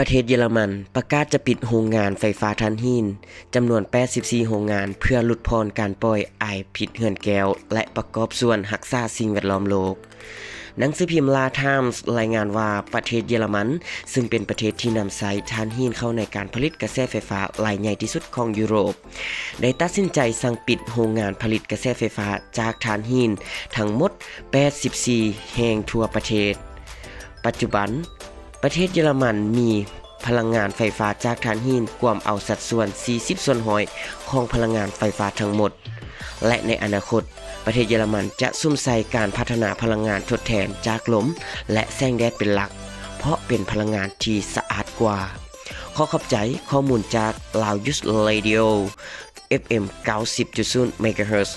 ປະເທດເຢຍລະມັນປະກາດຈະປິດໂຮງງານໄຟຟ້າຖ່ານຫີນຈຳນວນແປດສິບສີ່ໂຮງງານ ເພື່ອຫຼຸດຜ່ອນການປ່ອຍອາຍພິດເຮືອນແກ້ວ ແລະ ປະກອບສ່ວນຮັກສາສິ່ງແວດລ້ອມໂລກ. ໜັງສືພິມ La Times ລາຍງານວ່າ ປະເທດເຢຍລະມັນ ຊຶ່ງເປັນປະເທດທີ່ນຳໃຊ້ຖ່ານຫີນເຂົ້າໃນການຜະລິດກະແສໄຟຟ້າລາຍໃຫຍ່ທີ່ສຸດຂອງຢູໂຣບ ໄດ້ຕັດສິນໃຈສັ່ງປິດໂຮງງານຜະລິດກະແສໄຟຟ້າຈາກຖ່ານຫີນທັງໝົດແປດສິບສີ່ແຫ່ງທົ່ວປະເທດ. ປັດຈຸບັນ, ປະເທດເຢຍລະມັນມີພະລັງງານໄຟຟ້າຈາກຖ່ານຫີນກວມເອົາສັດສ່ວນສີ່ສິບສ່ວນຮ້ອຍຂອງພະລັງງານໄຟຟ້າທັງໝົດ ແລະ ໃນອະນາຄົດ, ປະເທດເຢຍລະມັນຈະສຸມໃສ່ການພັດທະນາພະລັງງານທົດແທນຈາກລົມ ແລະ ແສງແດດເປັນຫຼັກ, ເພາະເປັນພະລັງງານທີ່ສະອາດກວ່າ. ຂໍຂອບໃຈຂໍ້ມູນຈາກ Lao Youth Radio ເອັຟເອັມ ເກົ້າສິບຈຸດສູນ ເມກາເຮີດ.